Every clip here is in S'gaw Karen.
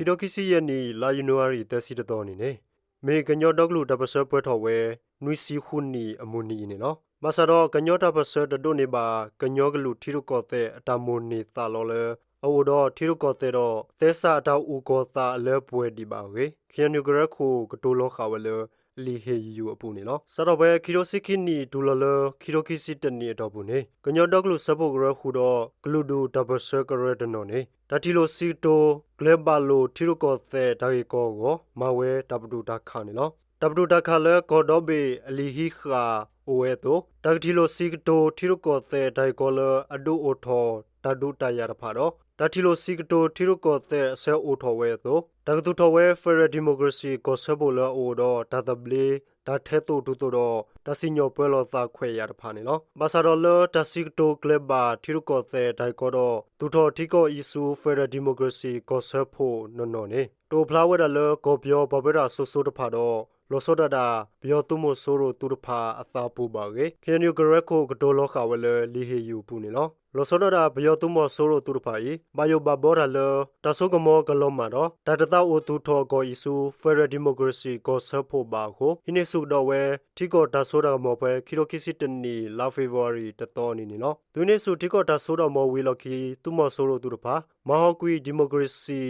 ခံကထိခံဆံယဲၢ်နံၣ် လါယနူၤအါရံၤ သၢဆံတသီန့ၣ်န့ၣ် မ့ၢ်ကညီဒီကလုာ်တၢ်ပၢၢ်ဆၢပှဲၤထီၣ်ဝဲ နွံဆံဃုနံၣ်အမုၢ်နံၤအံၤန့ၣ်လီၤ. ဘၣ်ဆၣ်ဒီး ကညီတၢ်ပၢၢ်ဆၢတဒိးန့ၢ်ဘၣ် ကညီကလုာ်ထံရူၢ်ကီၢ်သဲးအတၢ်မိၣ်န့ၢ်သးလီလၢ အအိၣ်ဒီးထံရူၢ်ကီၢ်သဲးဒီး သဲစးအတၢ်အုၣ်ကီၤသးအလၢပှဲၤဒံးဘၣ်အဂ့ၢ် ခ့ၣ်အဲၣ်ယူၣ်ကရၢခိၣ် ကတိၤလီၤဃာ်ဝဲလၢ လံာ်ဟ့ၣ်ယုၢ်အပူၤန့ၣ်လီၤ. စးထီၣ်ဖဲ ခံကထိခံဆံခံနံၣ် တုၤလီၤလၢ ခံကထိခံဆံတၢနံၣ်အတီၢ်ပူၤန့ၣ် ကညီဒီကလုာ်စၢဖှိၣ်ကရၢဃုာ်ဒီး ကလုာ်ဒူၣ်တၢ်ပၢၢ်ဆၢကရၢတနီၤန့ၣ် တၢ်ထံၣ်လိာ်စံးကတိၤ ကျဲၤဘၣ်လိာ်ထံရူၢ်ကီၢ်သဲးတၢ်ဂ့ၢ်ကီအဂီၢ် မၤဝဲတၢ်ပတုာ်တၢ်ခးန့ၣ်လီၤ. တၢ်ပတုာ်တၢ်ခးလၢကီၢ်ဒီဘ့ၣ်အလံာ်ဟံးဃာ်အိၣ်ဝဲအသိး တၢ်ကထံၣ်လိာ်စံးကတိၤထံရူၢ်ကီၢ်သဲးတၢ်ဂ့ၢ်ကီလၢအဒုးအိၣ်ထီၣ်တၢ်ဒုးတၢ်ယၤတဖၣ်ဒီး တၢ်ထံၣ်လိာ်စံးကတိၤထံရူၢ်ကီၢ်သဲးအဆၢအိၣ်ထီၣ်ဝဲအသိး တၢ်ကသူၣ်ထီၣ်ဝဲ Federal Democracy ကီၢ်စၢဖှိၣ်လၢအအိၣ်ဒီးတၢ်သဘျ့ တၢ်ထဲသိးတုၤသိးဒီး တၢ်စံၣ်ညီၣ်ပၢလီၤသးခွဲးယာ်တဖၣ်န့ၣ်လီၤ. ဘၣ်ဆၣ်ဒီးလၢတၢ်စံးကတိၤကျဲၤဘၣ်ထံရူၢ်ကီၢ်သဲးတၢ်ဂ့ၢ်ကီဒီး သူၣ်ထီၣ်ထံကီၢ်အံၤဆူ Federal Democracy ကီၢ်စၢဖှိၣ်နီၢ်နီၢ်န့ၣ် တအိၣ်ဖျါဝဲဒၣ်လၢကီၢ်ပယီၤပှၤဘၢတၢ်စိၤစိၤတဖၣ်ဒီး လီၤဆီဒၣ်တၢ် ပယီၤသုးမီၤစိရိၤသုးတဖၣ်အသးပူၤဘၣ်အဂ့ၢ် ခ့ၣ်အဲၣ်ယူၣ်ကရၢခိၣ်ကတိၤလီၤဃာ်ဝဲလၢ လံာ်ဟ့ၣ်ယုၢ်အပူၤန့ၣ်လီၤ. လီၤဆီဒၣ်တၢ် ပယီၤသုးမီၤစိရိၤသုးတဖၣ်အံၤ ဘၣ်ယိၣ်ဘၣ်ဘီတၢ်လၢ တၢ်စိကမီၤကလီၤမၢ်ဒီး တၢ်တသးအိၣ်သူၣ်ထီၣ်ကီၢ်အံၤဆူ Federal Democracy ကီၢ်စၢဖှိၣ်ဘၣ်အဃိ ဟံးန့ၢ်ဆူၣ်ကဒီးဝဲ ထံကီၢ်တၢ်စိတၢ်ကမီၤဖဲ ခံကထိခံဆံတနံၣ် လါဖ့ၤဘြူၤအါရံၤ တသီန့ၣ်န့ၣ်လီၤ. သုးဟံးန့ၢ်ဆူၣ်ထံကီၢ်တၢ်စိတၢ်ကမီၤဝံၤအလီၢ်ခံ သုးမီၤစိရိၤသုးတဖၣ် မၤဟးဂီၤကွံာ် democracy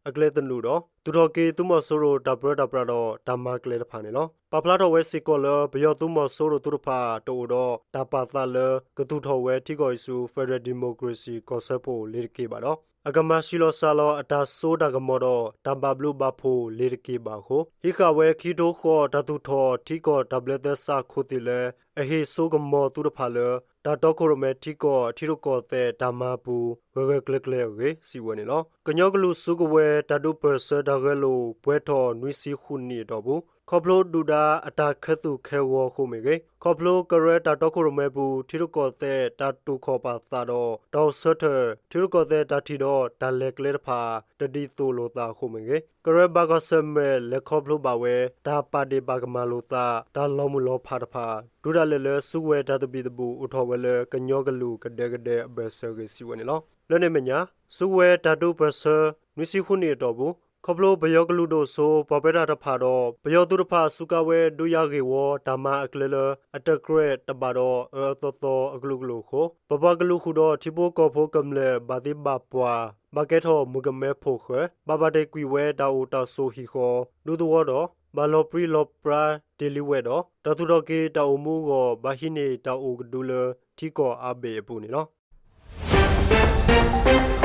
အကျဲသနူဒီး သူၣ်ထီၣ်က့ၤသုးမီၤစိရိၤတၢ်ပြၢတၢ်ပြးဒီးတၢ်မၤကျဲတဖၣ်န့ၣ်လီၤ. ပာ်ဖျါထီၣ်ဝဲစ့ၢ်ကီးလၢ ပယီၤသုးမီၤစိရိၤသုးတဖၣ်တအိၣ်ဒီးတၢ်ပာ်သးလၢ ကသူၣ်ထီၣ်ဝဲထံကီၢ်အံၤဆူ Federal Democracy ကီၢ်စၢဖှိၣ်လ့ၤတက့ၢ်ဘၣ်ဒီး အကမၤဆံးလီၤစှၤလီၤအတၢ်စိတၢ်ကမီၤဒီး တၢ်ဘၣ်ဘျုးဘၣ်ဖှိၣ်လ့ၤတက့ၢ်ဘၣ်အဃိ ဟံးဃာ်ဝဲခံကထိဃိးတၢ်သူၣ်ထီၣ်ထံကီၢ်တၢ်ဘျၢသဲစးခိၣ်သ့ၣ်လၢ အဟ့ၣ်စိကမီၤသုးတဖၣ်လၢ တၢ်တီခိၣ်ရိၣ်မဲထံကီၢ်ထံရူၢ်ကီၢ်သဲးတၢ်မၤအပူၤ ဂၢၢ်ဂၢၢ်ကျၢၤကျၢၤအဂ့ၢ် စံးဝဲန့ၣ်လီၤ. ကညီကလုာ်စုကဝဲၤတၢ်ဒုးပၢၢ်ဆၢတၢ်ဂဲၤလိာ်ပှဲၤထီၣ်နွံဆံဃုနံၣ်အတီၢ်ပူၤ ခီဖျိဒုၣ်ဒါအတၢ်ခဲသူၣ်ခဲဂီၤအဃိမ့ၢ်ဂ့ၤ, ခီဖျိကရၢတၢ်တီခိၣ်ရိၣ်မဲပူၤ ထံရူၢ်ကီၢ်သဲးတၢ်တူၢ်ခီၣ်ပာ်သးဒီး တၢ်အိၣ်ဆၢထၢၣ် ထံရူၢ်ကီၢ်သဲးတၢ်ထံၣ်ဒီးတၢ်လဲၤကျဲတဖၣ် တဒ်သိးလိာ်သးအဃိမ့ၢ်ဂ့ၤ, ကရၢဘၣ်ကွၢ်ဆၢၣ်မဲာ်လဲၤခီဖျိဘၣ်ဝဲ တၢ်ပာ်ဒ့ၣ်ပာ်ကမၣ်လိာ်သး တၢ်လီၤမုၢ်လီၤဖးတဖၣ် တုၤဒၣ်လဲာ်လၢစုကဝဲၤတၢ်သဘံၣ်သဘုၣ်အိၣ်ထီၣ်ဝဲလၢကညီကလုာ်ကဒဲကဒဲအဘၢၣ်စၢၤအဂ့ၢ် စံးဝဲန့ၣ်လီၤ. လၢန့ၣ်အမဲာ်ညါ စုကဝဲၤတၢ်ဒုးပၢၢ်ဆၢ နွံဆံဃုနံၣ်အတီၢ်ပူၤ ခီဖျိပယီၤကလုာ်ဒိၣ်စိ ပှၤဘၢတၢ်တဖၣ်ဒီး ပယီၤသုးတဖၣ်စူးကါဝဲဒုးယၤဂ့ၢ်ဝီ တၢ်မၤအကျဲလၢ အတကြၢးတဘၣ်ဒီးအအၢအသီသီအကလုာ်ကလုာ်အဃိ ပပှၤကလုာ်ဃုာ်ဒီးထံဖိကီၢ်ဖိကမျၢၢ် ဘၣ်သံဘၣ်ပှၢ် ဘၣ်ကဲထီၣ်မုၣ်ကမဲဖိဃၢၤ ဘၣ်ဘၣ်တ့ၢ်ကွံာ်ဝဲတၢ်အိၣ်တၢ်ဆိးဟံၣ်ဃီ ဒူသဝီဒီး ဘၣ်လီၤပြံလီၤပြါတ့ၢ်လံဝဲဒီး တၢ်သူၣ်ထီၣ်က့ၤတၢ်အိၣ်မူအဂီၢ် ဘၣ်ဟံးန့ၢ်တၢ်အိၣ်ကဒုလၢထံကီၢ်အါဘ့ၣ်အပူၤန့ၣ်လီၤ.